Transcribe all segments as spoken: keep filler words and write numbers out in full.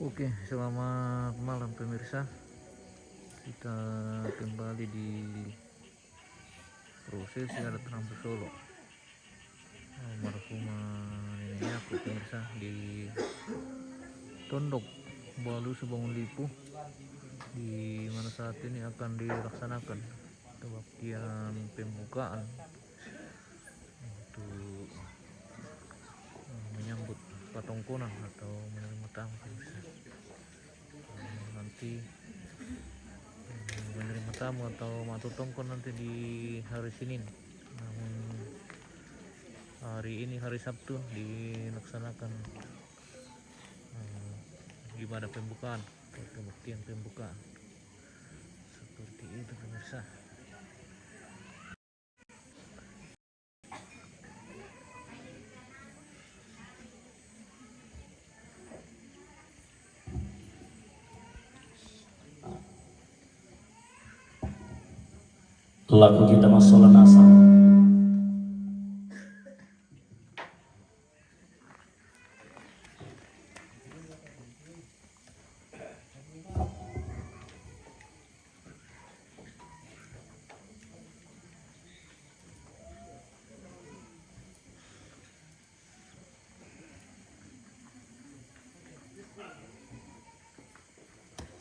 Oke, selamat malam pemirsa. Kita kembali di prosesi adat Rambu Solo. Almarhumah nenek aku, pemirsa, di Tondok Balusu Bangun Lipu, di mana saat ini akan dilaksanakan kebaktian pembukaan untuk, eh, menyambut patongkonan atau menerima tamu, pemirsa. Eh, nanti, eh, menerima tamu atau matur tongkon nanti di hari Senin. Namun hari ini, hari Sabtu, dilaksanakan, eh, ibadah pembukaan atau kebaktian pembukaan. Seperti itu, pemirsa. Lagu kita masola nasang.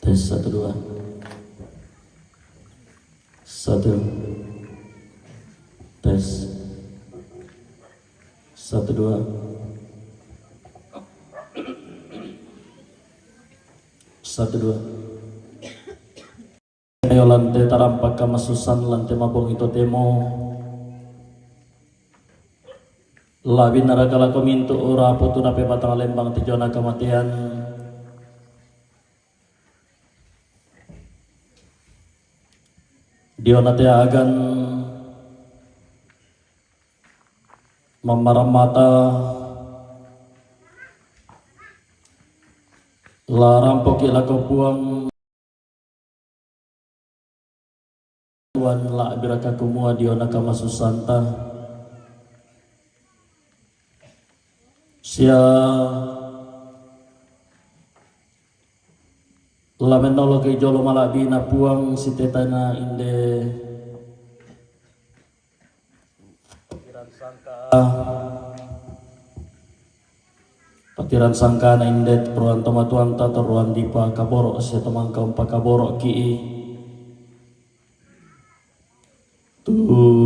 Tes, satu, dua. Satu. Tes. Satu, dua. Satu, dua. Ayo lante tarampak kamasusan, lante mabongi totemo. Labinna raka lako mintu ura putu nape batang lembang tijona kamatean. Diona te agan mammaramata la rampoki lako Puang. Tuan, la'biraka kumua diona kamasusanta. Sia lamennoloki jolo mala'bina Puang sitetana inde. Patiran sangka, patiran sangkana inde ruan tomatuanta to ruan dipakaboro sia tomangka umpakaboroki i. Tu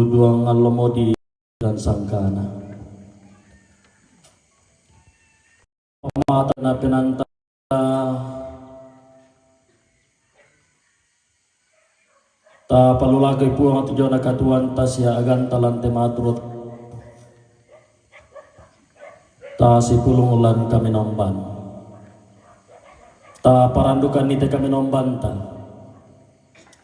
duang allo modi dan sangkana. Pamata na penanta ta palulakoi Puang tu jona katuanta sia aganta lante maturut. Ta sipulung lan kamenomban. Ta parandukan ni te kamenombanta.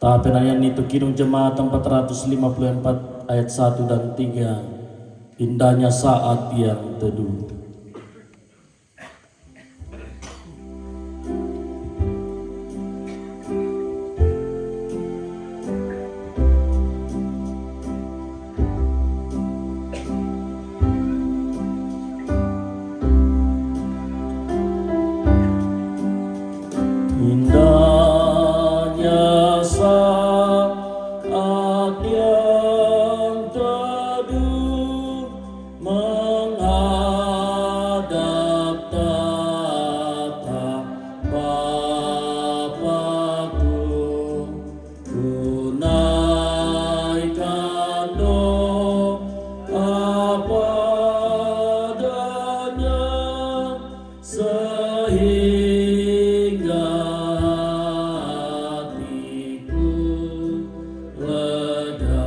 Ta penanyaanni tu Kidung Jemaat empat ratus lima puluh empat ayat satu dan tiga, indahnya saat yang teduh. Indahnya saat yang teduh menghadap tatap Bapakku. Tunaikan doa padanya, sehingga hatiku lega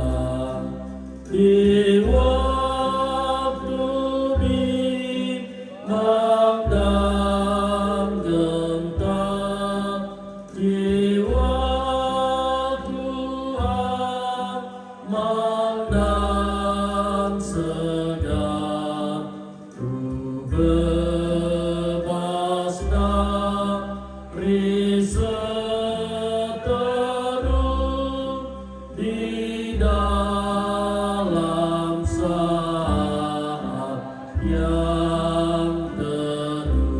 di waktu bimbang dan gentar. Jiwaku aman dan segar, ku bebas dari seteru di dalam saat yang teduh.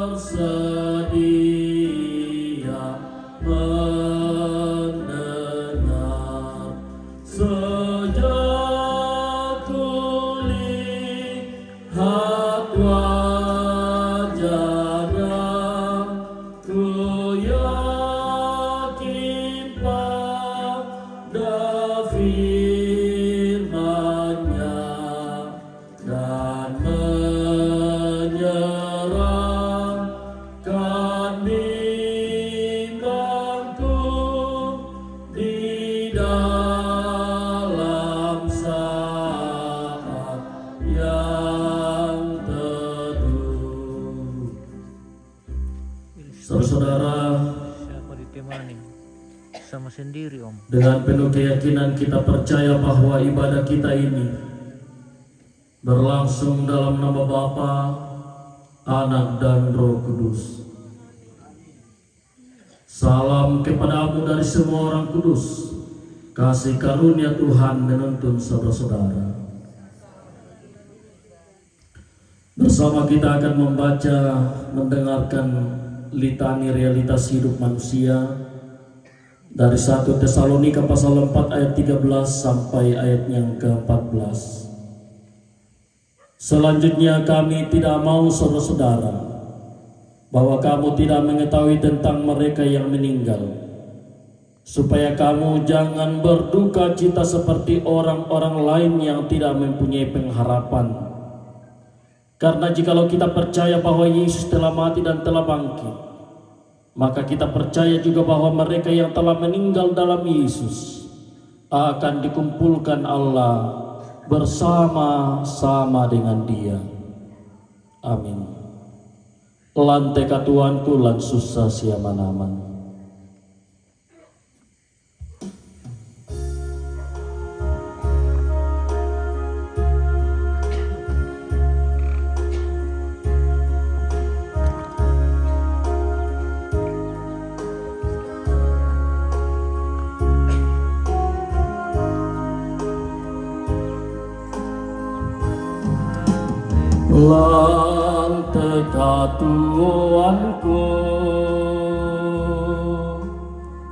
Bersedia mendengar sejak kulihat wajahnya, ku yakin pada firman-Nya dan menyerahkan bimbangku di dalam saat yang teduh. Saudara-saudara, siapa ditemani? Sama sendiri, Om. Dengan penuh keyakinan kita percaya bahwa ibadah kita ini berlangsung dalam nama Bapa, Anak, dan Roh Kudus. Salam kepadamu dari semua orang kudus. Kasih karunia Tuhan menuntun saudara-saudara. Bersama kita akan membaca, mendengarkan litani realitas hidup manusia dari satu Tesalonika pasal empat ayat tiga belas sampai ayat yang keempat belas. Selanjutnya, kami tidak mau, saudara-saudara, bahwa kamu tidak mengetahui tentang mereka yang meninggal, supaya kamu jangan berduka cita seperti orang-orang lain yang tidak mempunyai pengharapan. Karena jikalau kita percaya bahwa Yesus telah mati dan telah bangkit, maka kita percaya juga bahwa mereka yang telah meninggal dalam Yesus akan dikumpulkan Allah bersama-sama dengan Dia. Amin. Lan teka Tuanku, lan susa sia manaman. Lan teka Tuanku,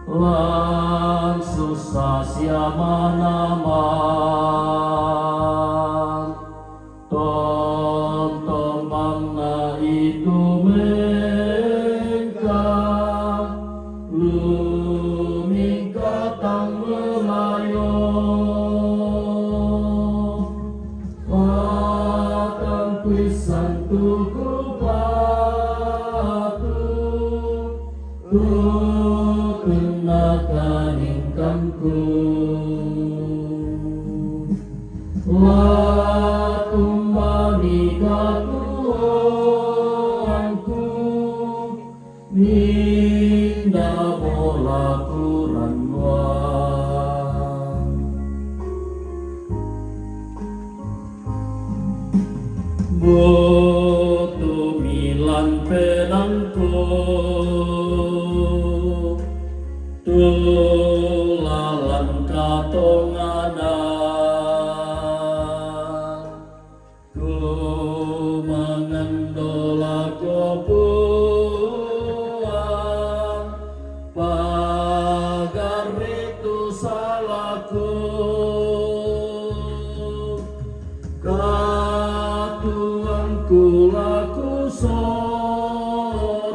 lan susa sia manaman. Tonton manna itu mengka lumingkatang melayo. Patang kuisan tuku patu, tuku nakaningkanku. Laku manika Tuanku, ninda bola kuranwa. Butu milan penangku, tulalan katonganan. Ku mangandola ko puang, pagarritu salaku. Katuangku laku sorong,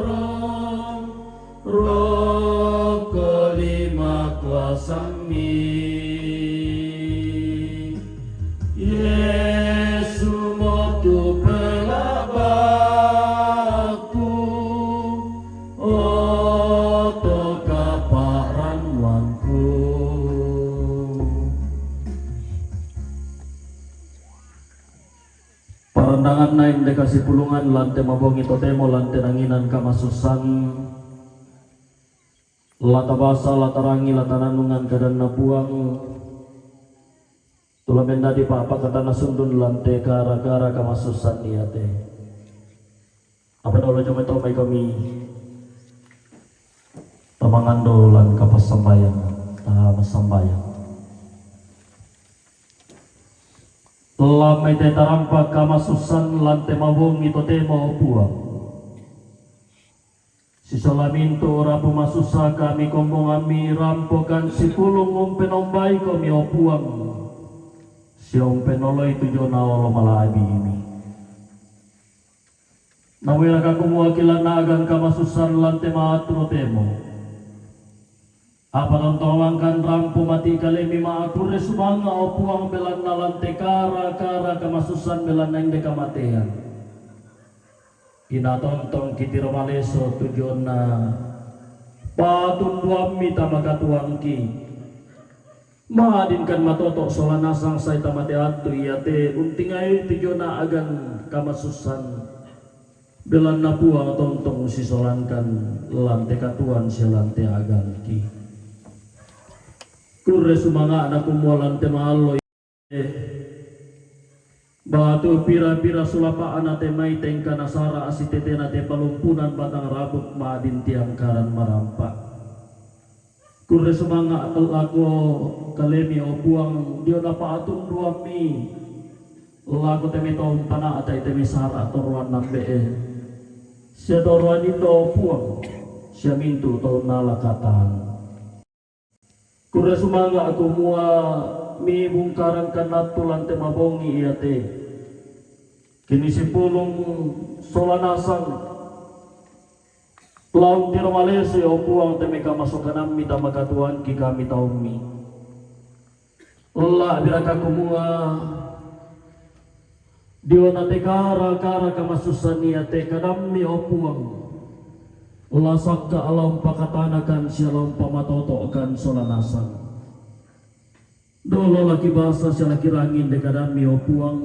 roko lima kuasammi. Yesu motu pelabakku, oto kaparanwangku. Parandanganna inde kasipulungan lan te mabongi totemo lan te nanginan kamasussan. La tabasa, la tarangi, la tanannungan kadanNa Puang. Tula mendadi pa'pakatana sundun lan te gara-gara kamasussan iate. Apa dolo jomai to mai kami tamangando lan kapassambayang, ta massambayang. Lamai te tarampa kamasussan lan te mabongi totemo, o Puang. Sisola mintu' rapu masussa kami kombongammi, rampokan sipulung umpenombaikomi, o Puang, sia umpenoloi tu diona olo mala'bi'mi. Namuiraka kumua kilanna agang kamasussan lan te ma'attu totemo. Apa tontong mangkan rampo mati' kalemi ma'kurre sumanga', o Puang, belanna lan te kara-kara kamasussan, belanna inde kamatean. Inatontong kitiro maleso tu diona patunduammi tama katuoangki. Ma'dinkan matoto' sola nasang sai tama te attu iate untingai tu diona agang kamasussan. Belanna Puang tontong sisolangkan lan te katuoan sia lan te agangki. Kurre sumanga'na kumua lan te ma'allo batu pira-pira sulapa'na te mai tengka nasara' sitetena te palumpunan batang rabuk ma'din tiang karan marampa'. Kurre sumanga' lako kalemi, o Puang, diona pa'tunduammi lako te mai tau umpana'tai te mai sara' toroanna ambe'e sia toroan indo, o Puang, sia mintu' tau nala katan. Kurre sumanga' kumua mibungkarangkan attu lan te mabongi iate. Kini sipulung sola nasang la untiro malesoi, o Puang, te mai kamasokanammi tama katuoangki kami taummi. La'biraka kumua diona te kara-kara kamasussan iate kadammi, o Puang, la sakka' la umpakatanakan sia la umpamatoto'kan sola nasang. Dolo la kibasa sia la kirangi inde kadammi, o Puang.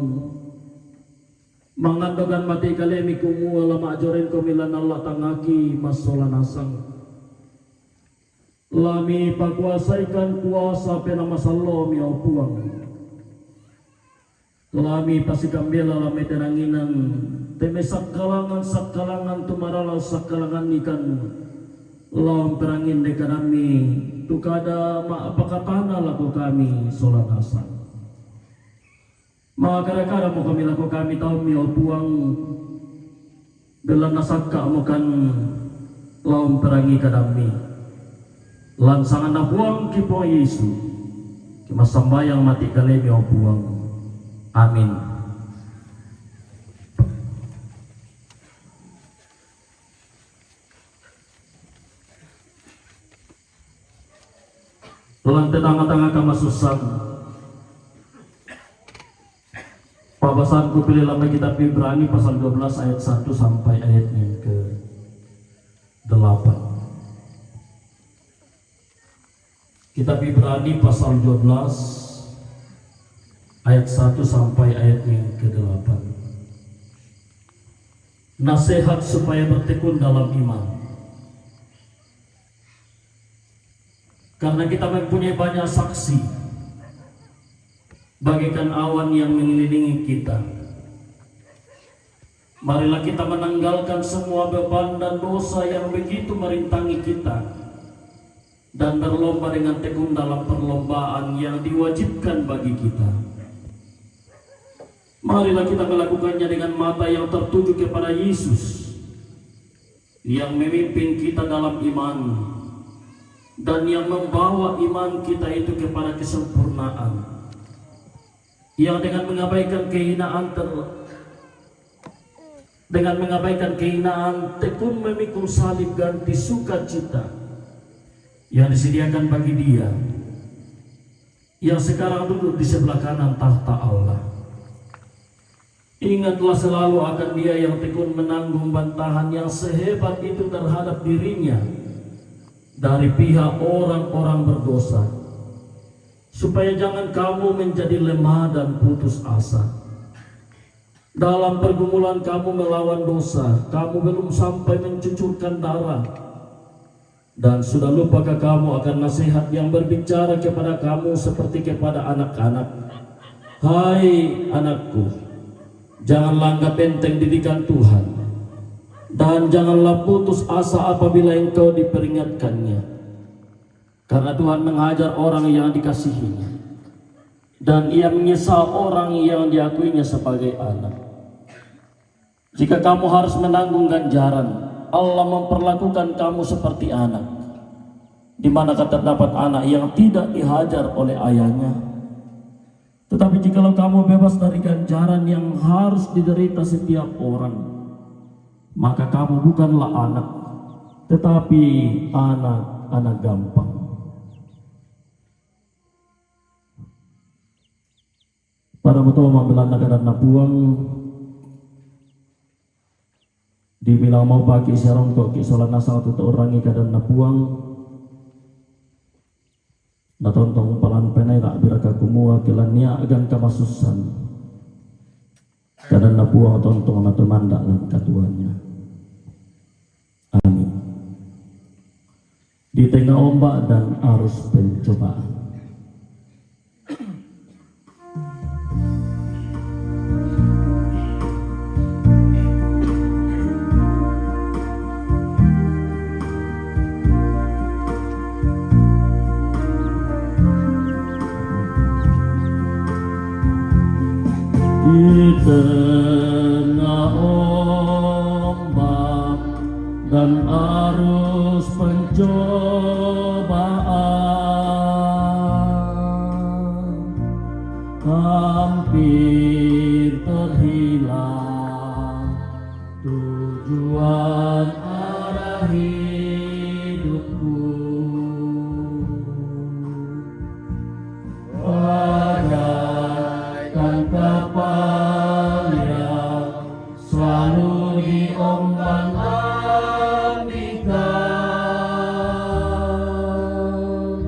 Mangandokan mati' kalemi kumua la ma'jorengkomi lan alla tangngaki massola nasang. La mipakuasaikan kuasa Penaa Masallomi, o Puang. La mipasikambela lan mai te nanginan te mai sakkalangan-sakkalangan tu maralang sakkalangannikan, la umperangi inde kadammi tu kada ma'pakatana lako kami sola nasang. Ma'kada-kadamo kami lako kami taummi, o Puang, belanna sakka'mokan la umperangi kadammi. Lan sanganna Puangki Puang Yesu, kimassambayang mati' kalemi, o Puang. Amin. Lan te tanga-tanga kamasussan. Pabasaan kupilih lan Kitab Ibrani pasal dua belas ayat satu sampai ayat yang ke delapan. Kitab Ibrani pasal dua belas ayat satu sampai ayat yang ke delapan. Nasihat supaya bertekun dalam iman. Karena kita mempunyai banyak saksi, bagaikan awan yang mengelilingi kita. Marilah kita menanggalkan semua beban dan dosa yang begitu merintangi kita, dan berlomba dengan tekun dalam perlombaan yang diwajibkan bagi kita. Marilah kita melakukannya dengan mata yang tertuju kepada Yesus, yang memimpin kita dalam iman dan yang membawa iman kita itu kepada kesempurnaan, yang dengan mengabaikan kehinaan ter-, dengan mengabaikan kehinaan, tekun memikul salib ganti sukacita yang disediakan bagi Dia yang sekarang duduk di sebelah kanan tahta Allah. Ingatlah selalu akan Dia yang tekun menanggung bantahan yang sehebat itu terhadap dirinya dari pihak orang-orang berdosa, supaya jangan kamu menjadi lemah dan putus asa. Dalam pergumulan kamu melawan dosa, kamu belum sampai mencucurkan darah. Dan sudah lupakah kamu akan nasihat yang berbicara kepada kamu seperti kepada anak-anak? Hai anakku, janganlah anggap enteng didikan Tuhan, dan janganlah putus asa apabila engkau diperingatkan-Nya. Karena Tuhan mengajar orang yang dikasihi-Nya. Dan ia menyesal orang yang diakuinya sebagai anak. Jika kamu harus menanggung ganjaran, Allah memperlakukan kamu seperti anak, di manakah terdapat anak yang tidak dihajar oleh ayahnya? Tetapi jikalau kamu bebas dari ganjaran yang harus diderita setiap orang, maka kamu bukanlah anak, tetapi anak-anak gampang. Pada moto mambelanna kadanna Puang, dibilang mau paki sarongko ki sola nasang tu taurangi kadanna Puang, natontong palan penai tak biraka kumua kilan niagan kamasussan. Kadanna Puang tontong na tumanda lan katuanna. Amin. Di tengah ombak dan arus pencobaan. Di tengah ombak dan arus pencobaan, hampir terhilang tujuan arah hidupku. Bagaikan kapal yang selalu diombang-ambingkan,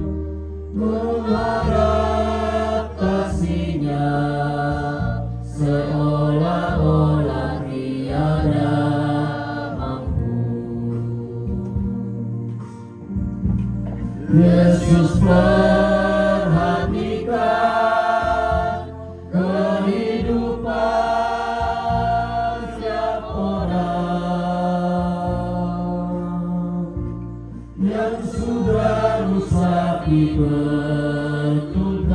mengharap kasihnya seolah-olah tiada mampu. Yesus perhatikan kehidupan setiap orang yang sudah rusak dibetulkan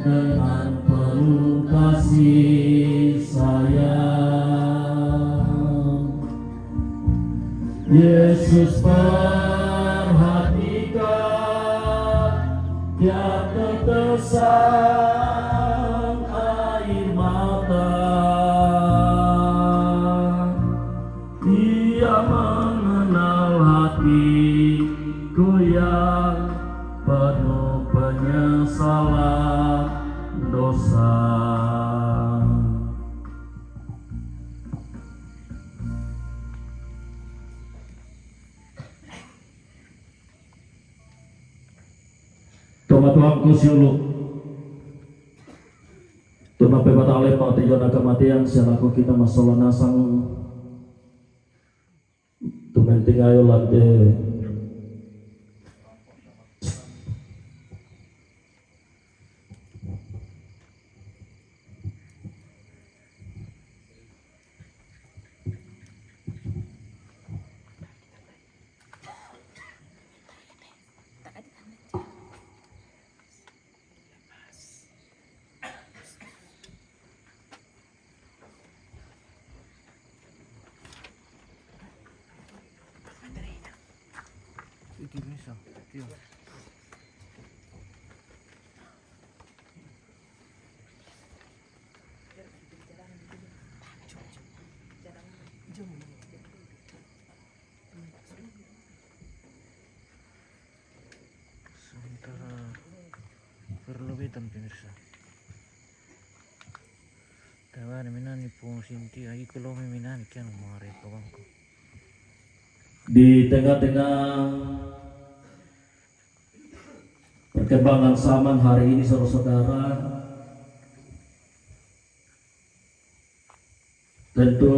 dengan penuh kasih sayang. Yesus perhatikan tiap tetesan air mata. Ia mengenal hatiku yang penuh penyesalan dosa. Tomatuangku siulu, tuna pebatale pang tijona kamatean, sialaku kita masola nasang. Tumenting ayo lante. Sementara perlu betan pemirsa. Tawa minani pung sinti agi kolomi minani kian mare pabangku. Di tengah-tengah perkembangan zaman hari ini, saudara-saudara, tentu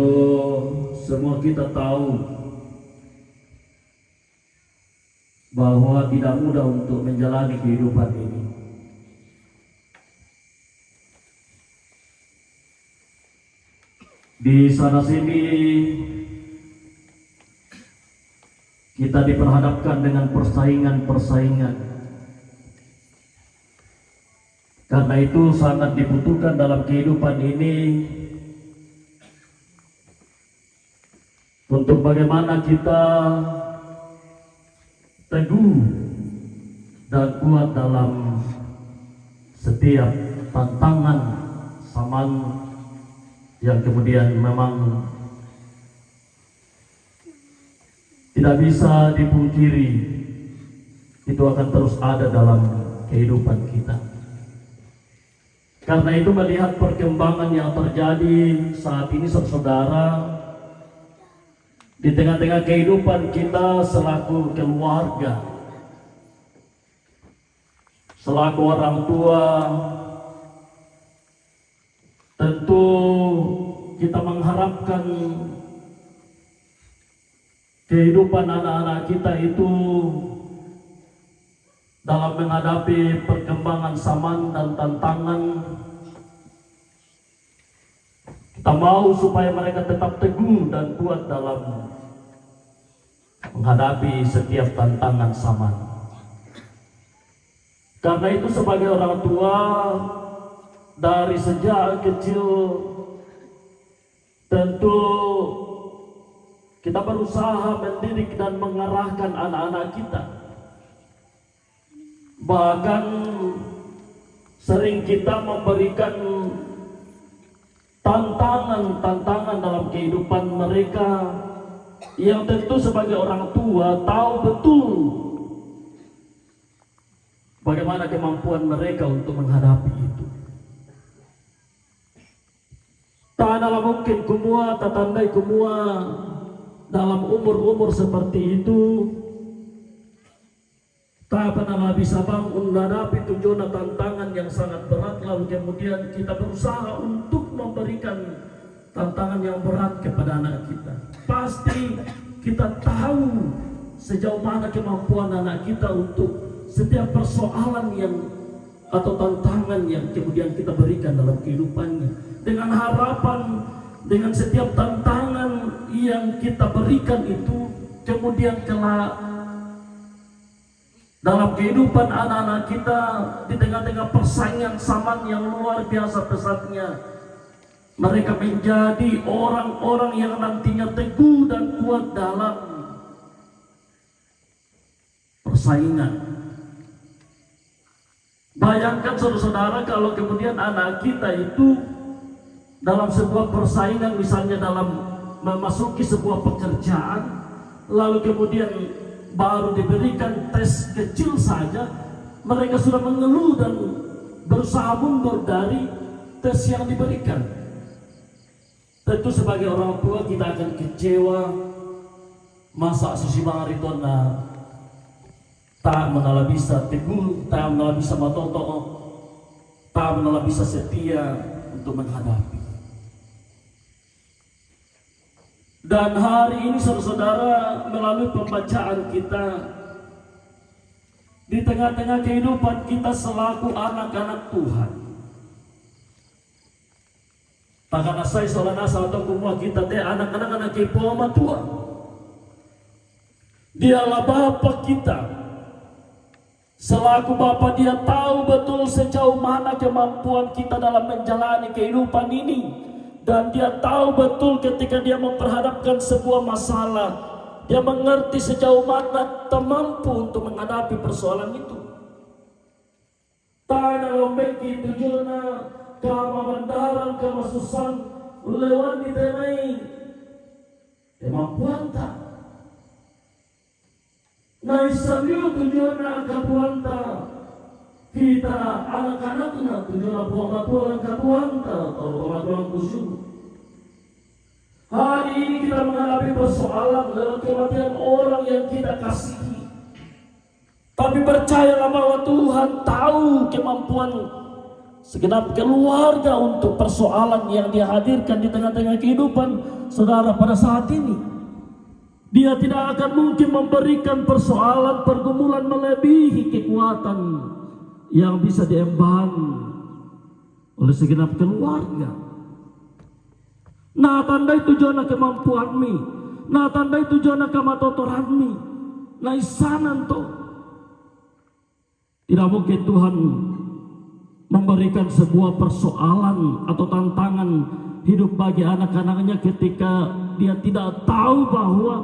semua kita tahu bahwa tidak mudah untuk menjalani kehidupan ini. Di sana sini kita diperhadapkan dengan persaingan-persaingan. Karena itu sangat dibutuhkan dalam kehidupan ini untuk bagaimana kita teguh dan kuat dalam setiap tantangan zaman yang kemudian memang tidak bisa dipungkiri, itu akan terus ada dalam kehidupan kita. Karena itu, melihat perkembangan yang terjadi saat ini, saudara, di tengah-tengah kehidupan kita selaku keluarga, selaku orang tua, tentu kita mengharapkan kehidupan anak-anak kita itu dalam menghadapi perkembangan zaman dan tantangan, kita mau supaya mereka tetap teguh dan kuat dalam menghadapi setiap tantangan zaman. Karena itu, sebagai orang tua, dari sejak kecil tentu kita berusaha mendidik dan mengarahkan anak-anak kita. Bahkan sering kita memberikan tantangan-tantangan dalam kehidupan mereka, yang tentu sebagai orang tua tahu betul bagaimana kemampuan mereka untuk menghadapi itu. Tana la mungkin kumua, tatandai kumua dalam umur-umur seperti itu, ta pernah la bisa bangun menghadapi tujuan tantangan yang sangat berat, lalu kemudian kita berusaha untuk memberikan tantangan yang berat kepada anak kita. Pasti kita tahu sejauh mana kemampuan anak kita untuk setiap persoalan yang atau tantangan yang kemudian kita berikan dalam kehidupannya, dengan harapan, dengan setiap tantangan yang kita berikan itu kemudian kelak dalam kehidupan anak-anak kita, di tengah-tengah persaingan zaman yang luar biasa pesatnya, mereka menjadi orang-orang yang nantinya teguh dan kuat dalam persaingan. Bayangkan, saudara-saudara, kalau kemudian anak kita itu dalam sebuah persaingan, misalnya dalam memasuki sebuah pekerjaan, lalu kemudian baru diberikan tes kecil saja, mereka sudah mengeluh dan berusaha mundur dari tes yang diberikan. Tentu sebagai orang tua kita akan kecewa. Masa sisi mangari tona, ta menala bisa teguh, ta menala bisa matoto, ta menala bisa setia untuk menghadapi. Dan hari ini, saudara-saudara, melalui pembacaan kita, di tengah-tengah kehidupan kita selaku anak-anak Tuhan, takana sai sola nasa atau kumua kita te anak-anak, anak kei po matua. Dialah Bapa kita. Selaku Bapa, Dia tahu betul sejauh mana kemampuan kita dalam menjalani kehidupan ini. Dan Dia tahu betul ketika Dia memperhadapkan sebuah masalah, Dia mengerti sejauh mana kita mampu untuk menghadapi persoalan itu. Tana lombeki tujuanna kamabandaran, kamasusahan lewat di tenai kemampuanta. Naisaliu tujuanna katuanta, kita anak-anakna tujuanna Puang Matua lan katuanta, atau Puang Matua lan Puang Suhu. Hari ini kita menghadapi persoalan dalam kematian orang yang kita kasihi. Tapi percayalah bahwa Tuhan tahu kemampuan segenap keluarga untuk persoalan yang Dia hadirkan di tengah-tengah kehidupan saudara pada saat ini. Dia tidak akan mungkin memberikan persoalan pergumulan melebihi kekuatan yang bisa diemban oleh segenap keluarga. Na tandai tujuanna kemampuanmi, na tandai tujuanna kamatotoranmi, na insanan to. Tidak mungkin Tuhan memberikan sebuah persoalan atau tantangan hidup bagi anak-anaknya ketika dia tidak tahu bahwa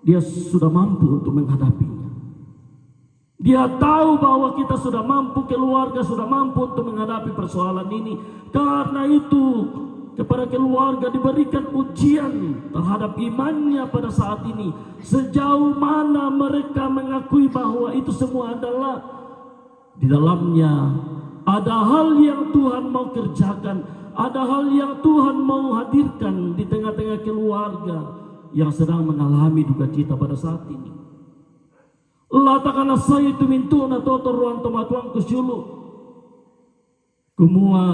dia sudah mampu untuk menghadapinya. Dia tahu bahwa kita sudah mampu, keluarga sudah mampu untuk menghadapi persoalan ini. Karena itu, kepada keluarga diberikan ujian terhadap imannya pada saat ini. Sejauh mana mereka mengakui bahwa itu semua adalah di dalamnya ada hal yang Tuhan mau kerjakan, ada hal yang Tuhan mau hadirkan di tengah-tengah keluarga yang sedang mengalami duka cita pada saat ini. Latakana sai tu mintu'na toto ruang tomatuangku siulu'. Kumua,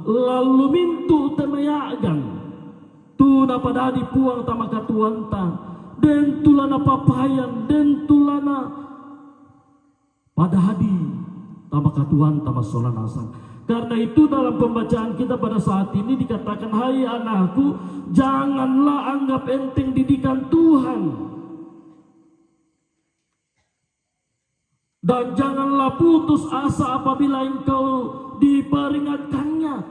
la lumintu' te maya'gan tu napadadi Puang tama katuoanta, den tu la napapayan, den tu la napadadi tama katuoanta massola nasang. Karena itu, dalam pembacaan kita pada saat ini dikatakan, "Hai anakku, janganlah anggap enteng didikan Tuhan." Dan janganlah putus asa apabila engkau diperingatkannya.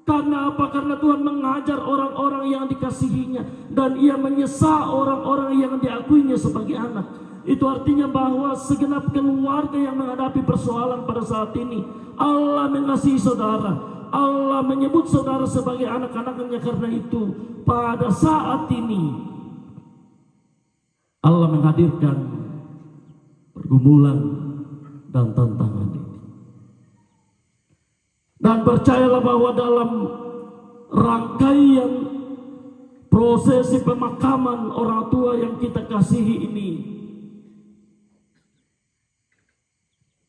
Karena apa? Karena Tuhan mengajar orang-orang yang dikasihinya, dan ia menyesa orang-orang yang diakuinya sebagai anak. Itu artinya bahwa segenap keluarga yang menghadapi persoalan pada saat ini, Allah mengasihi saudara. Allah menyebut saudara sebagai anak-anaknya. Karena itu, pada saat ini, Allah menghadirkan pergumulan dan tantangan ini. Dan percayalah bahwa dalam rangkaian prosesi pemakaman orang tua yang kita kasihi ini,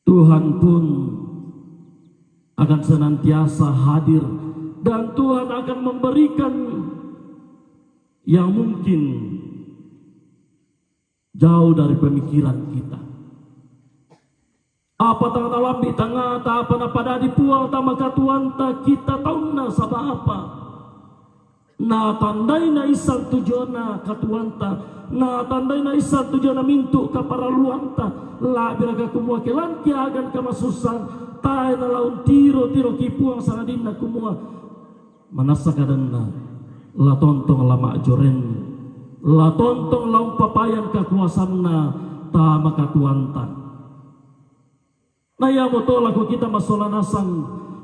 Tuhan pun akan senantiasa hadir, dan Tuhan akan memberikan yang mungkin jauh dari pemikiran kita. Apa tang nalambi' tangngata, apa napadadi Puang tama katuoanta, kita taunna saba' apa? Natandai naissan tu diona katuoanta, natandai naissan tu diona mintu' kaparalluanta. La'biraka kumua ke lan kiagan kamasussang, tae' nala untiro-tiroki Puang sangadinna kumua, manassa kadanna, la tontong la ma'joren, la tontong la umpapayan kakuasanna tama katuoanta. Na iamoto lako kita massola nasang,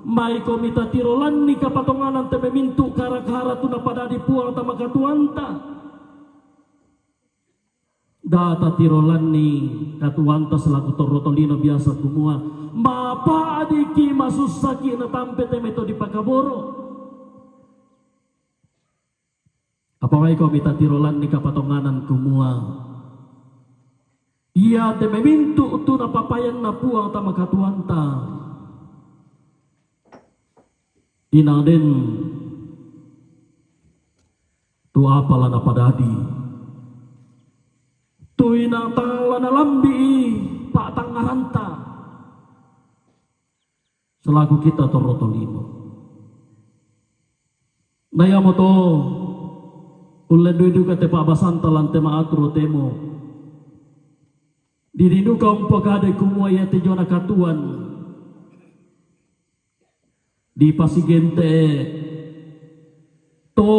maikomi tatirolanni kapatonganan te mai mintu' kara-kara tu napadadi Puang tama katuoanta. Da' tatirolanni katuoanta selaku torro tolino biasa kumua, mapa'diki' masussaki' natampe te mai to dipakaboro'. Apa maikomi tatirolanni kapatonganan kumua, iate mai mintu' tu napapayanna Puang tama katuoanta, inang den tu apa la napadadi, tu inang tang la nalambi'i pa'tangngaranta selaku kita torro tolino. Na iamoto ullendu'i duka te pa'basanta lan te ma'aturo temo. Didi duka umpogade kumua iate diona katuoan dipasigente'e to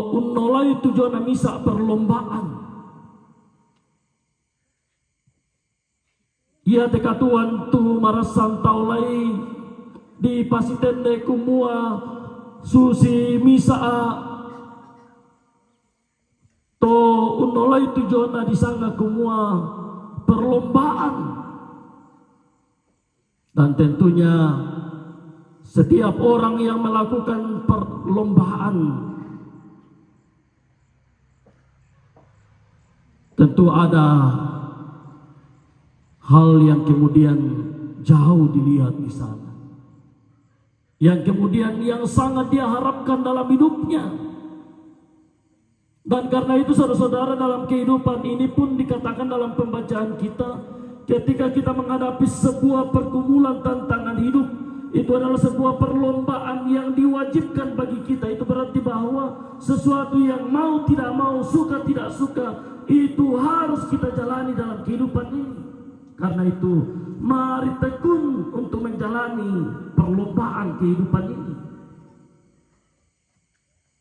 unnolai tu diona misa' perlombaan. Iate katuoan tu marassan taolai dipasitenne kumua susi misa' to unnolai tu diona disanga kumua perlombaan. Dan tentunya setiap orang yang melakukan perlombaan tentu ada hal yang kemudian jauh dilihat di sana, yang kemudian yang sangat dia harapkan dalam hidupnya. Dan karena itu, saudara-saudara, dalam kehidupan ini pun dikatakan dalam pembacaan kita, ketika kita menghadapi sebuah pergumulan tantangan hidup, itu adalah sebuah perlombaan yang diwajibkan bagi kita. Itu berarti bahwa sesuatu yang mau tidak mau, suka tidak suka, itu harus kita jalani dalam kehidupan ini. Karena itu, Mari tekun untuk menjalani perlombaan kehidupan ini.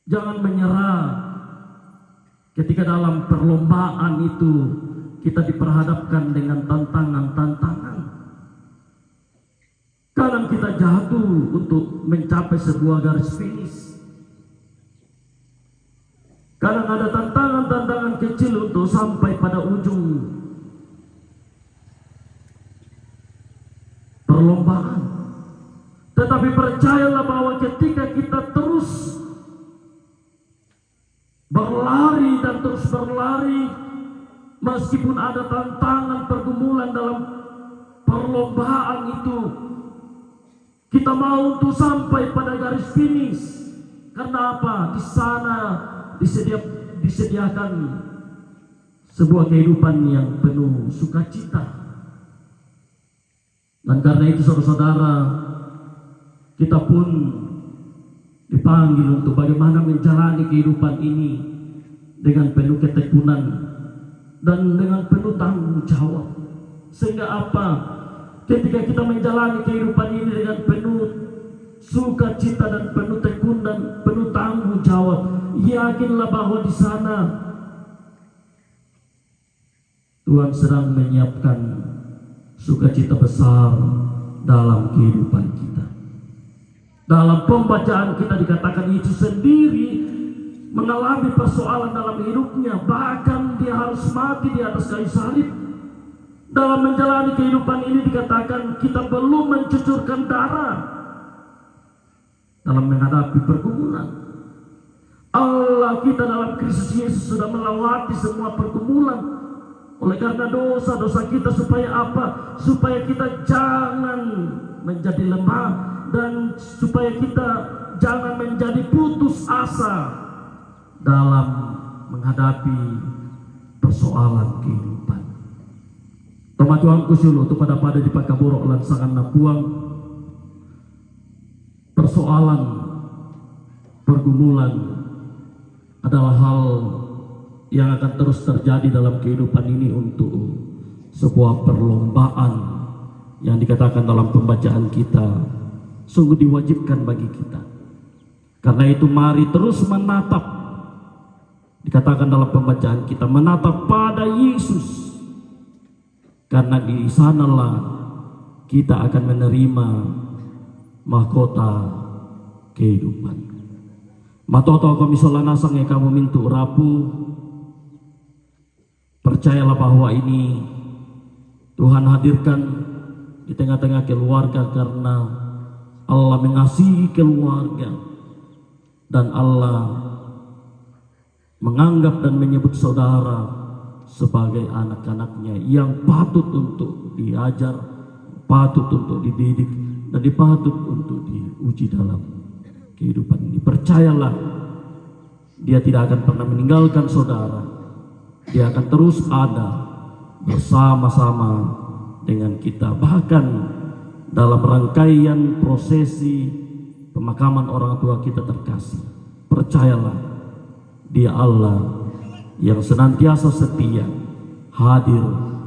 Jangan menyerah ketika dalam perlombaan itu kita diperhadapkan dengan tantangan-tantangan. Kadang kita jatuh untuk mencapai sebuah garis finish. Kadang ada tantangan-tantangan kecil untuk sampai pada ujung perlombaan. Tetapi percayalah bahwa ketika kita terus berlari dan terus berlari, meskipun ada tantangan pergumulan dalam perlombaan itu, kita mau untuk sampai pada garis finish. Karena apa? Di sana disedia-, disediakan sebuah kehidupan yang penuh sukacita. Dan karena itu, saudara-saudara, kita pun dipanggil untuk bagaimana menjalani kehidupan ini dengan penuh ketekunan dan dengan penuh tanggung jawab. Sehingga apa? Ketika kita menjalani kehidupan ini dengan penuh sukacita dan penuh tekun dan penuh tanggung jawab, yakinlah bahwa di sana Tuhan sedang menyiapkan sukacita besar dalam kehidupan kita. Dalam pembacaan kita dikatakan Yesus sendiri mengalami persoalan dalam hidupnya, bahkan dia harus mati di atas kayu salib. Dalam menjalani kehidupan ini dikatakan kita belum mencucurkan darah dalam menghadapi pergumulan. Allah kita dalam Kristus Yesus sudah melewati semua pergumulan oleh karena dosa-dosa kita, supaya apa? Supaya kita jangan menjadi lemah dan supaya kita jangan menjadi putus asa dalam menghadapi persoalan kehidupan. Toma tuangku sulu tu pada-pada di pakaburuk lansangan napuang, persoalan, pergumulan adalah hal yang akan terus terjadi dalam kehidupan ini untuk sebuah perlombaan yang dikatakan dalam pembacaan kita sungguh diwajibkan bagi kita. Karena itu mari terus menatap, dikatakan dalam pembacaan kita, menatap pada Yesus. Karena di sanalah kita akan menerima mahkota kehidupan. Matoto kami solanasang ya kamu mintu rapu. Percayalah bahwa ini Tuhan hadirkan di tengah-tengah keluarga karena Allah mengasihi keluarga dan Allah menganggap dan menyebut saudara sebagai anak-anaknya yang patut untuk diajar, patut untuk dididik, dan dipatut untuk diuji dalam kehidupan ini. Percayalah, dia tidak akan pernah meninggalkan saudara. Dia akan terus ada bersama-sama dengan kita. Bahkan dalam rangkaian prosesi pemakaman orang tua kita terkasih, percayalah, dia Allah yang senantiasa setia hadir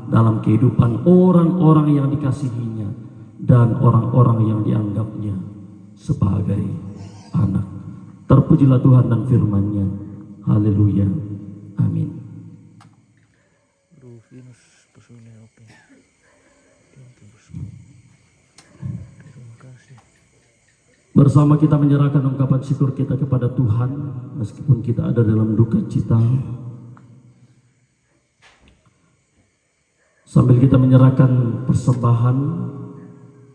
dalam kehidupan orang-orang yang dikasihinya dan orang-orang yang dianggapnya sebagai anak. Terpujilah Tuhan dan firman-Nya. Haleluya. Amin. Bersama kita menyerahkan ungkapan syukur kita kepada Tuhan, meskipun kita ada dalam duka cita. Sambil kita menyerahkan persembahan,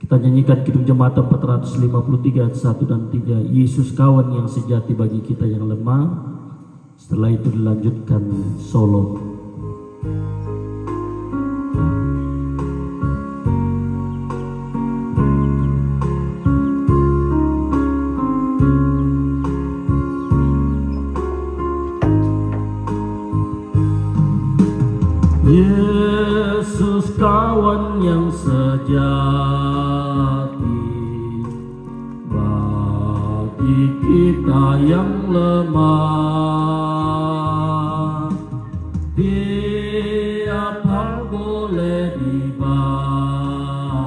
kita nyanyikan Kidung Jemaat empat ratus lima puluh tiga ayat satu dan tiga, Yesus kawan yang sejati bagi kita yang lemah. Setelah itu dilanjutkan solo. Yesus kawan yang sejati bagi kita yang lemah. Dia boleh dibawa.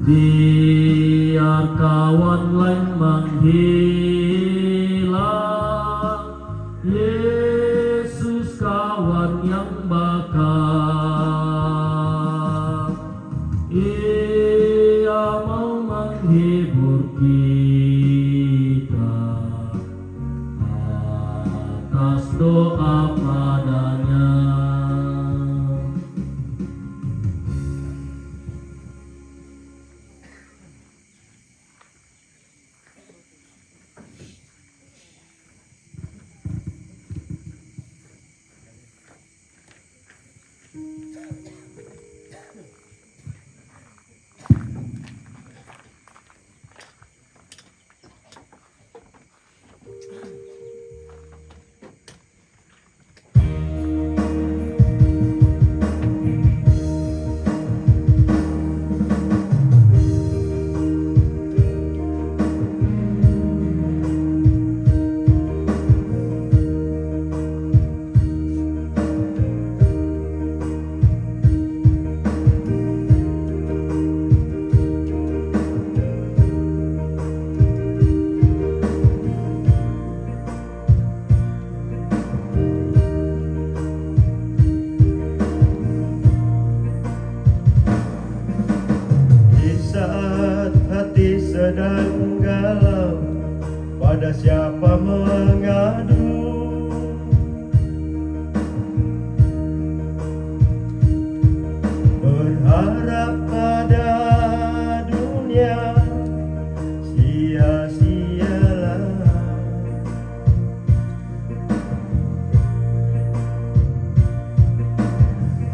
Biar kawan lain menghilang, Yesus kawan yang bakal. Ia mau menghibur kita atas doa padanya. Di saat hati sedang galau, pada siapa mengadu? Berharap pada dunia sia-sialah.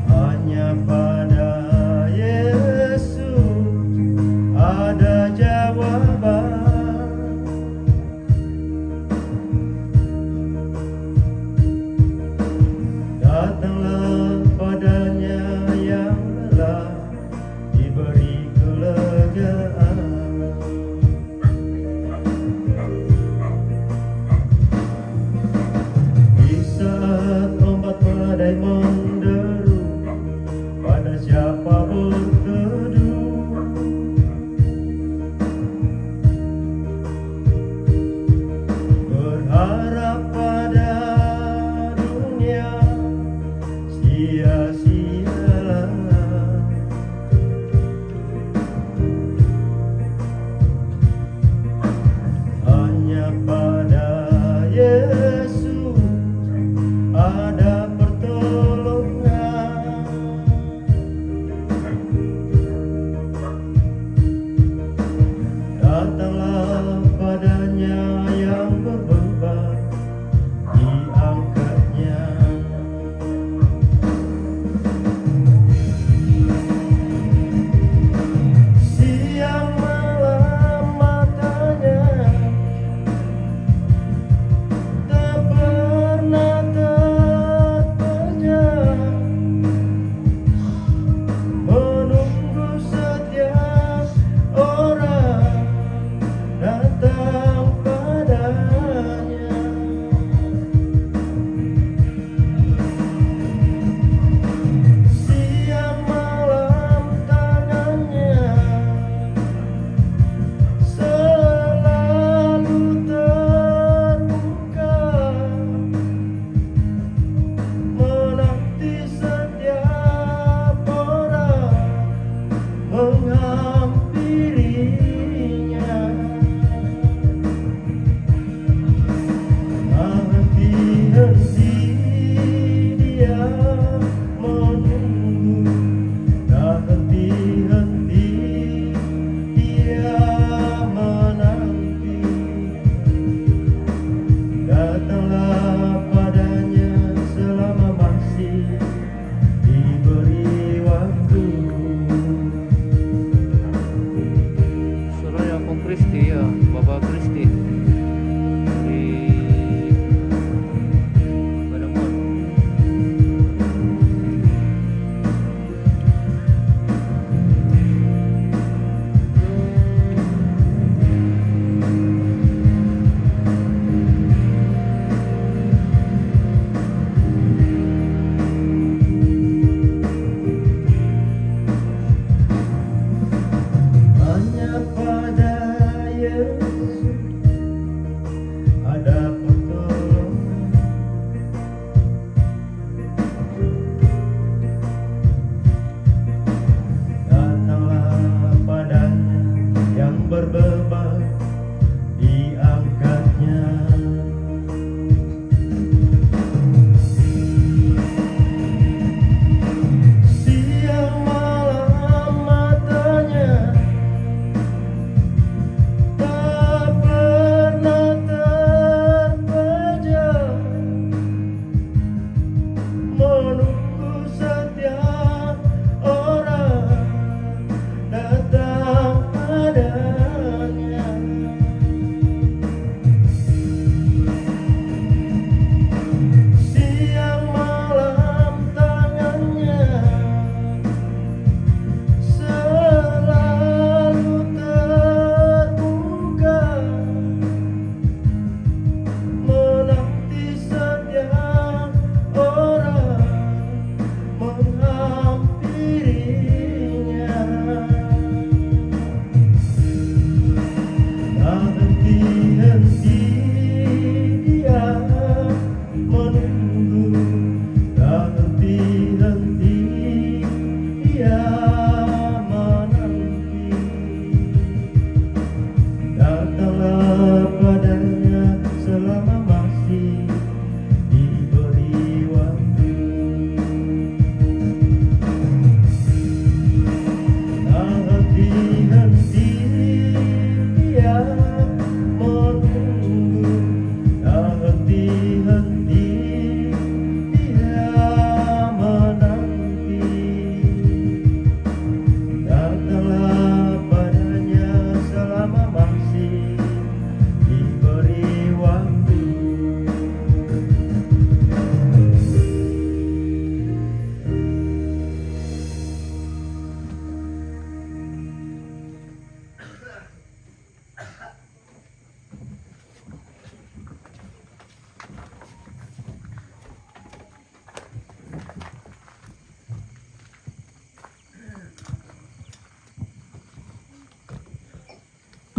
Hanya pada Yesus ada jawaban.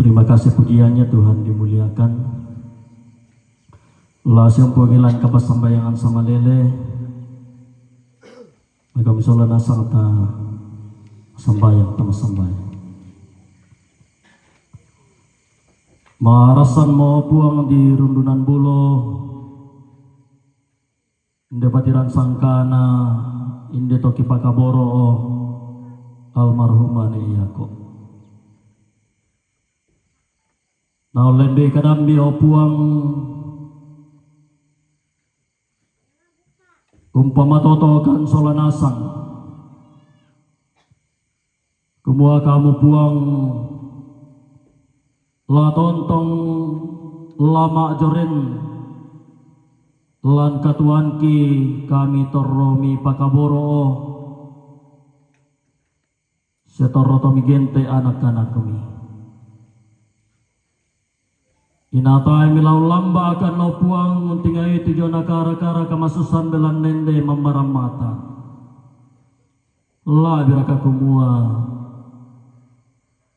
Terima kasih, pujiannya Tuhan dimuliakan. La siampu ngilan kapassambayangan samalele. Maka misola nasang ta sambayang, ta massambayang. Marassan mo Puang di rundunan bulo, inde patiran sangkana, inde to kipakaboro o almarhumane Iyako. Naollembei kadambi o Puang, umpamatotokan sola nasang. Kumua kamu Puang, la tontong la ma'joren lan katuoanki kami torro mipakaboro o, sia torro to migente anak-anakmi. Inataimi la ullamba'kan o Puang, untingai tu jona kara-kara kamasussan belanna inde mammaramata. La'biraka kumua,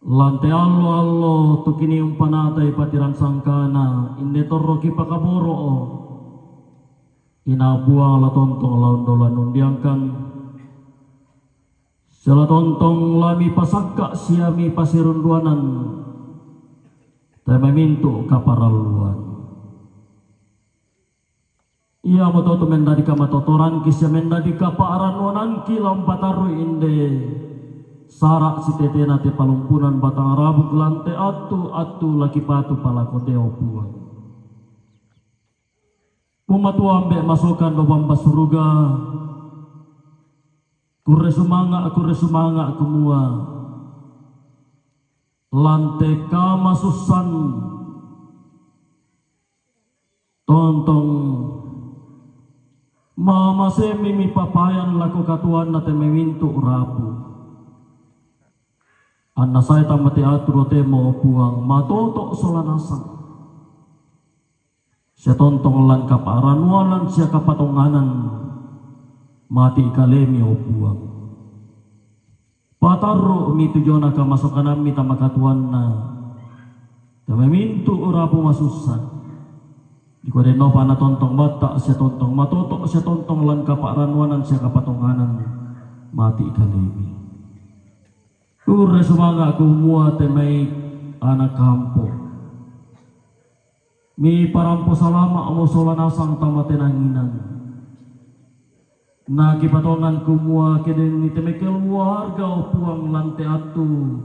lan te allo-allo tu kini umpanatai patiran sangkana, inde torro kipakaboro o, ina Puang la tontong la undolan undiangkan, sia la tontong la mipasakka sia mipasirunduanan te mai mintu' kaparalluan. Iamoto tu mendadi kamatotoranki sia mendadi kaparannuananki la umpatarru' inde sara' sitetena te palumpunan batang rabuk lan te attu-attu la kipatupa lako te o Puang. Puang Matua ambe' masokan ro bamba suruga, kurre sumanga', kurre sumanga' kumua, lan te kamasussan tontong mamasemi mipapayan lako katuoanna te mai mintu' rapu. Anna sae tama te attu ro temo o Puang, matoto' sola nasang. Sia tontong lan kaparannuanan sia kapatonganan mati' kalemi o Puang. Patarru'mi tu jona kamasokanammi tama katuoanna te mai mintu' rapu masussa. Dikua dennopa na tontong batta' sia tontong matoto' sia tontong lan kaparannuanan sia kapatonganan mati' kalemi. Kurre sumanga' kumua te mai ana' kampo, miparampo salama'mo sola nasang tama te nanginan. Na kipatongan kumua ke den ni te mai keluarga o Puang lan te attu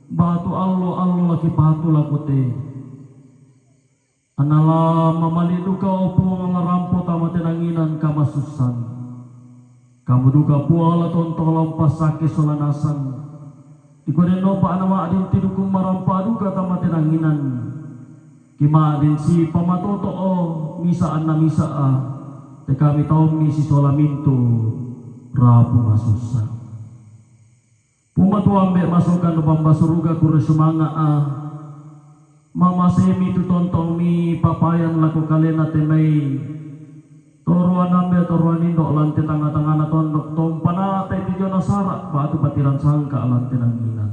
batu allo-allo la kipatu lako te. Anna la mamali' duka o Puang la rampo tama te nanginan kamasussan. Kamu duka Puang la tontong la umpassakki sola nasang. Dikua dennopa anna ma'din tidukung marampa duka tama te nanginan. Ki ma'din sipamatoto'o misa' anna misa'a, te kami taummi sisola mintu' rapu masussa. Puang Matua ambe' masokan ro bamba suruga, kurre sumanga'a, mamasemi tu tontong mipapayan lako kalena te mai toruan ambe' toruan indo' lan te tangnga-tangngana tondok, to umpana'tai tu jona sara' ba'tu patiran sangka' lan te nanginan.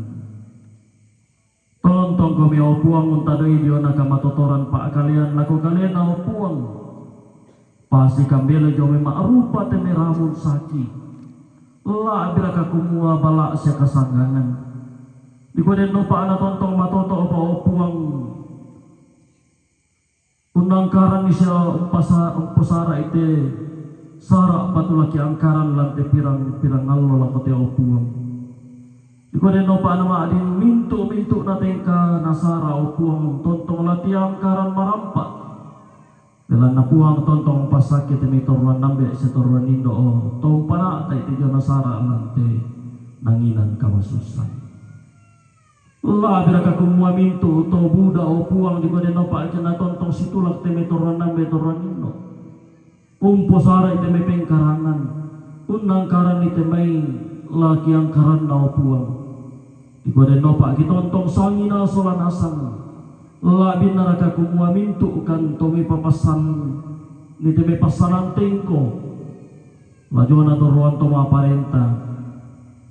Tontongkomi o Puang untadoi diona kamatotoran pa'kalean lako kalena o Puang. Pasi kambela jomai ma'rupa te mai ramun saki. La'biraka kumua bala' sia kasanggangan. Dikua dennopa anna tontong matoto'pa o Puang. Unnangkaranni sia umpasa-, umposara'i te sara' batu la kiangkaran lan te pirang-pirang allo lako te o Puang. Dikua dennopa anna ma'din mintu'-mintu'na te engka nasara' o Puang tontong la tiangkaran marampa. Belanna Puang tontong umpassakki te mai toruan ambe' sia toruan indo' o, to umpana'tai te jona sara' lan te nanginan kamasussan. La'biraka kumua mintu' to buda o Puang, dikua dennopa anna tontong situlak te mai toruan ambe' toruan indo'. Umposara'i te mai pengkarangan, unnangkaranni te mai la kiangkaranna o Puang. Dikua dennopa kitontong sangina sola nasang, la'binnaraka kumua mintu' kan to mipapassan ni te mai passanan tengko. La jona toruan to ma'parenta,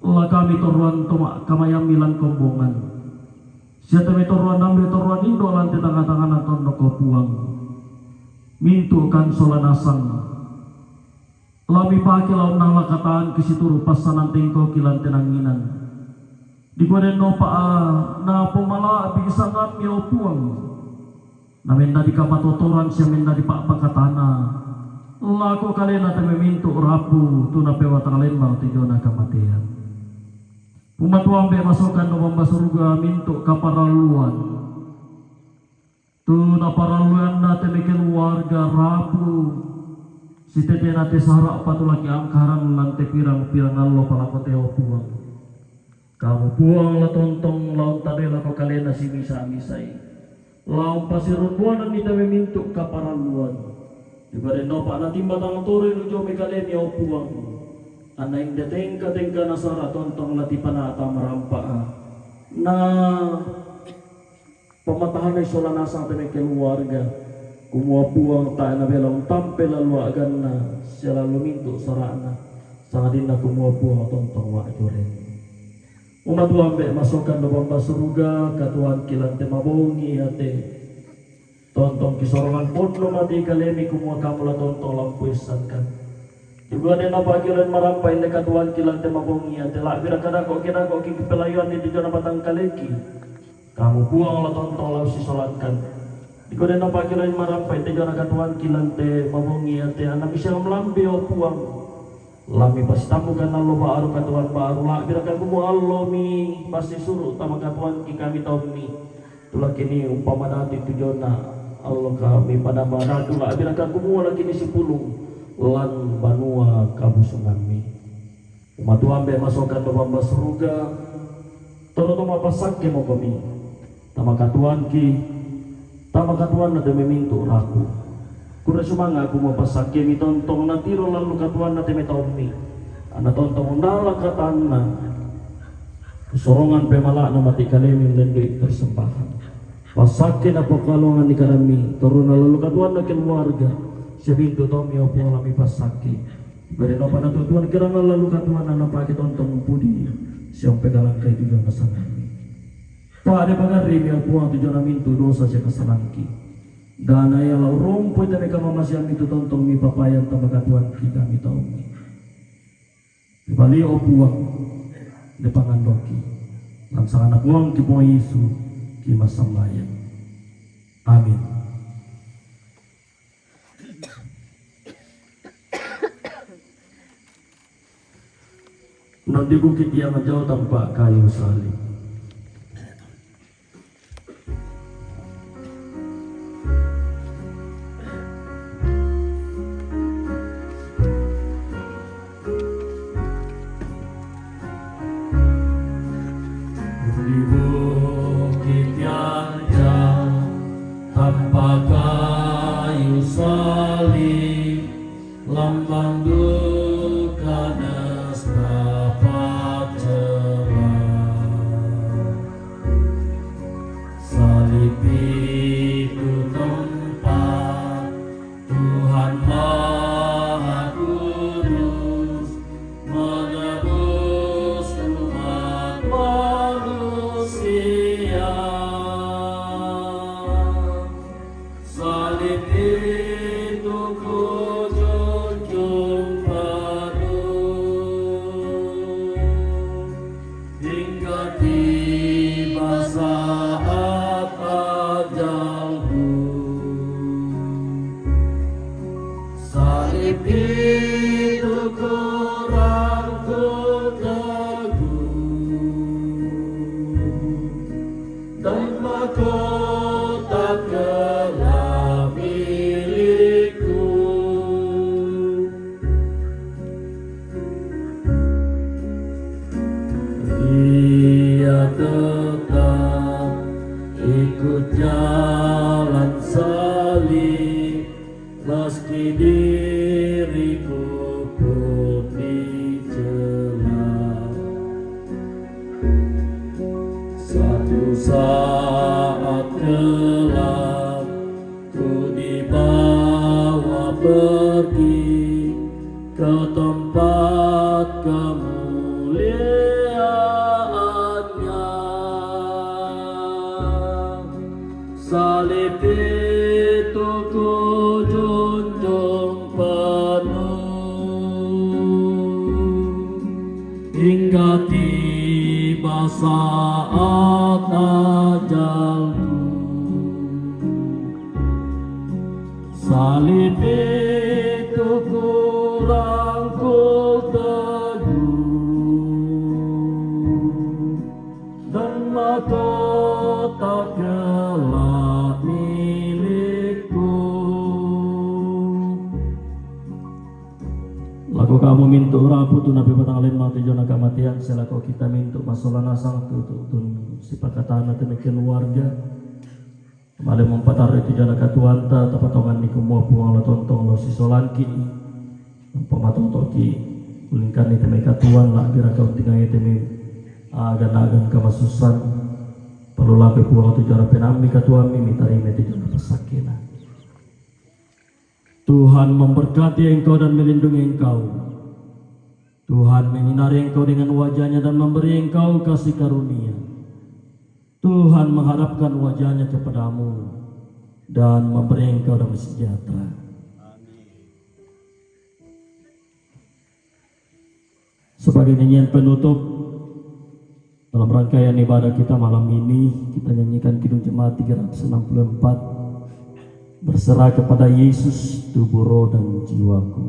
la kami toruan to ma-, kamayammi lan kombongan. Sia te mai torroan dambe, torroan indo' lan te tangnga-tangngana tondok, o Puang. Mintu' kan sola nasang la mipake lao unnala kataanki situru' passanan tengkoki lan te nangnginan. Dikua dennopa, a, napomala'bi' sangammi, o Puang, na mendadi kapatotoran sia mendadi pa'pakatana lako kalena te mai mintu' rapu tu napewatang lembang tu diona kamatean. Pumatuambe' masokanna Bamba suruga mintu' kaparalluan. Tu naparalluanna te mai keluarga rapu, sitetena te sara' patulaki angkaran lan te pirang-pirang allo palako te, o Puang. Kamu Puang la tontong la untadei lako kalena simisa-misai. La umpasirunduananni te mai mintu' kaparalluan. Dikua dennopa natimba tang toroi lu dio mai kalemi, o Puang. Anna inde tengka-tengka nasara' tontong la tipanata marampa'a. Na pamatahanai sola nasang te mai keluarga, kumua Puang tae' nabela untampe lallu a'ganna sia lallu mintu' sara'na, sangadinna kumua Puang tontong ma'joreng. Umatuambe' masokanna Bamba suruga, katuoanki lan te mabongi iate. Tontongki sorongan ponno mate kalemi kumua kamu la tontong la umpoissankan. Dikua dennopa kilen marampa inde katuoanki lan te mabongi iate, la'biraka dako'ki, dako'ki kipelayuanni tu diona batang kaleki. Kamu Puang la tontong la ussisolankan. Dikua dennopa kilen marampa inde diona katuoanki lan te mabongi iate, anna misiang melambi, o Puang. La mipasitammukan allo ba'ru, katuoan ba'ru, la'biraka kumua allo mipasisuru' tama katuoanki kami taummi. Tulakini umpama datu tu diona allo kami pada madatu, la'biraka kumua lakini sipulung lan banua kabusungammi. Umatuambe' masokanna Bamba suruga, torro to mapassakke mokomi tama katuoanki, tama katuoanna te mai mintu' rapu. Kurre sumanga' kumua passakkemi tontong natiro lallu katuoanna te mai taummi, anna tontong unnala kataanna. Kusorongan pemala'na mate kalemi unlendui persembahan. Passakke napokaluanganni kadammi, torrona lallu katuoanna keluarga sia mintu' taummi, o Puang, la mipassakke. Bere nopa natuo-tuoan kirangan lallu katuoanna napake tontong umpudi sia umpekalangkai tu diona sangammi. Pa'de pagarri'mi, o Puang, tu diona mintu' dosa sia kasalangki. Da na ia la urompoi te mai kamamaseammi tu tontong mipapayan tama katuoanki kami taummi. Kibali, o Puang, de pangandoki. Lan sanganna Puangki Puang Yesu kimassambayang. Amin. Non di bukit yang jauh tampak kayu salib. Di bukit yang jauh tampak kayu salib, lambang duka nestapa celah. Salib itu tempat Tuhan Maha Kudus menebus umat manusia. Salib itu kujunjung penuh hingga tiba saat ajalku. Salib itu kurangkul teguh dan mahkota kelak milikku. Dia tetap ikut jalan salib, meski diriku pun dicela. Satu saat kelak ku dibawa pergi ke tempat kemuliaannya. Salib itu ku junjung penuh hingga tiba saat ajalku. Salib itu ku rangkul teguh dan mahkota kelak milikku. Lako kamu mintu rapu tu napi batang lema tu jona kamatian, selako kita mintu masola nasang tu, tu, tu, sipakatana tu keluarga. Male mampatari tu jona katuanta, tapatongan ni kumua Puang lo tontong lo sisolangki. Pamatotoki ulingkani teme katuan la bira kau tingai teme agan-agan kamasusan. Perlu lape Puang tu jona penammi katuami mitarime tu jona pasakina. Tuhan memberkati engkau dan melindungi engkau. Tuhan menyinari engkau dengan wajahnya dan memberi engkau kasih karunia. Tuhan menghadapkan wajahnya kepadamu dan memberi engkau damai sejahtera. Sebagai nyanyian penutup dalam rangkaian ibadah kita malam ini, kita nyanyikan Kidung Jemaat tiga ratus enam puluh empat, Berserah kepada Yesus tubuh, roh, dan jiwaku.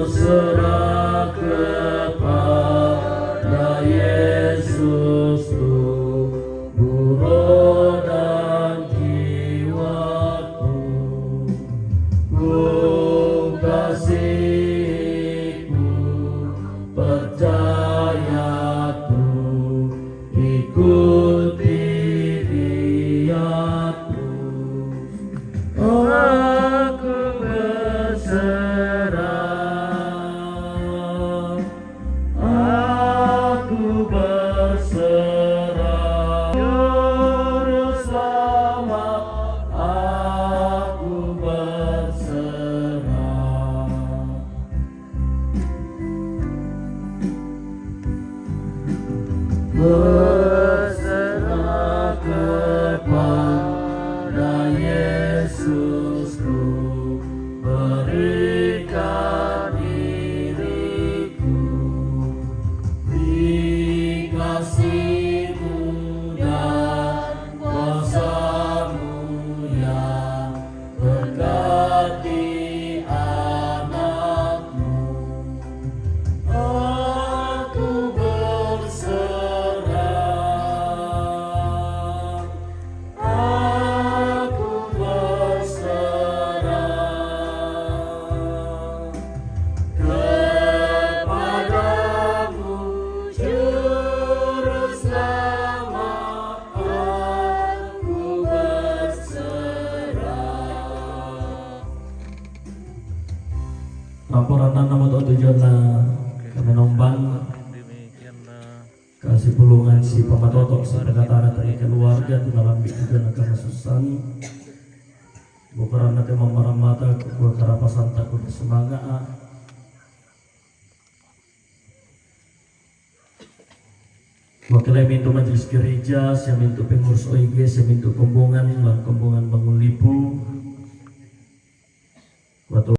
Berserah kepada Yesus tubuh, roh, dan jiwaku. Ku kasih, ku percaya, ku ikuti Dia terus. Aku berserah, aku berserah, Juru Selamat, aku berserah. Berserah kepada Yesus ku berikan diriku, di kasih-Mu dan kuasa-Mu yang berkati anak-Mu. Aku berserah, aku berserah kepadamu, Juru Selamat, aku berserah. Ramporan nama tu tujuan na kami nombang. Kasih pulungan si pamatoto, si pagkatana tadi keluarga tu nalambi juga na kamasusan. Bukaran na tema maramata, kukua karapasan, takut semangat. Wakilai mintu majelis gereja, saya mintu pengurus O I G, saya mintu kombongan, lah kombongan bangun lipu. Waktu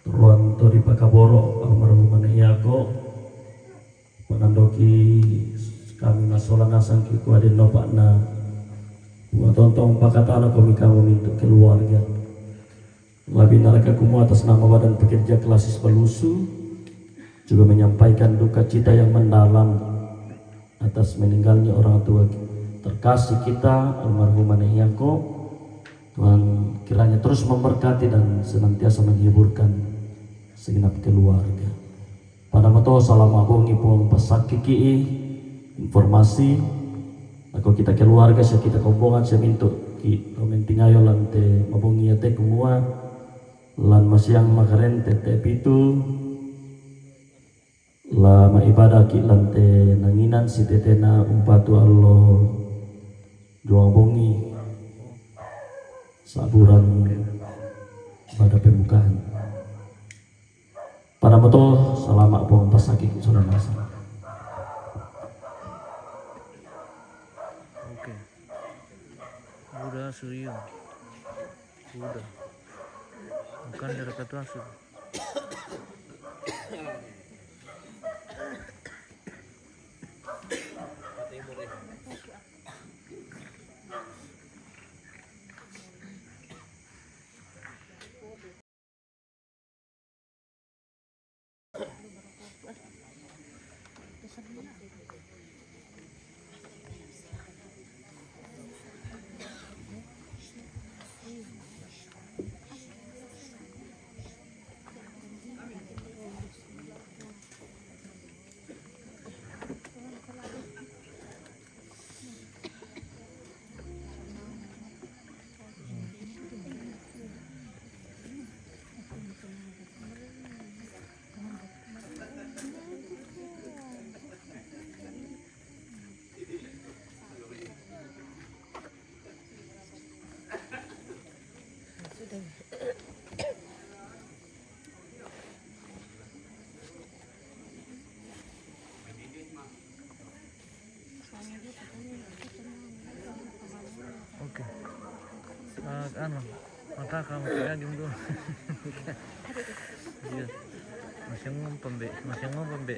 Ruan to di pakaboro almarhum Ane Yako, pangandoki kami masola nasang ki kuadin nopak na. Wa tontong pakatana komi kamu mintu keluarga. Labi naraka kumu atas nama Badan Pekerja Klasis Balusu juga menyampaikan duka cita yang mendalam atas meninggalnya orang tua terkasih kita, almarhum Ane Yako. Tuhan kiranya terus memberkati dan senantiasa menghiburkan segenap keluarga. Pada mato salama bongi puang pasakiki informasi. Ako kita keluarga, saya kita kombongan, saya mintu ki komen tingayo lante mabongi ya te kumua. Lan masiang makarente te pitu. Maibadah ki' lan te nanginan si tetena umpatu allo duang bongi sa'buran bada pembukaan. Pada moto salama' pong pasaki' sola masa. Oke. Udah, Suryo. Udah. Bukan dari kata asli. Oke. Eh, anu, mata kamu kayak gini dulu. Iya. Masih ngomong pembe, masih ngomong pembe.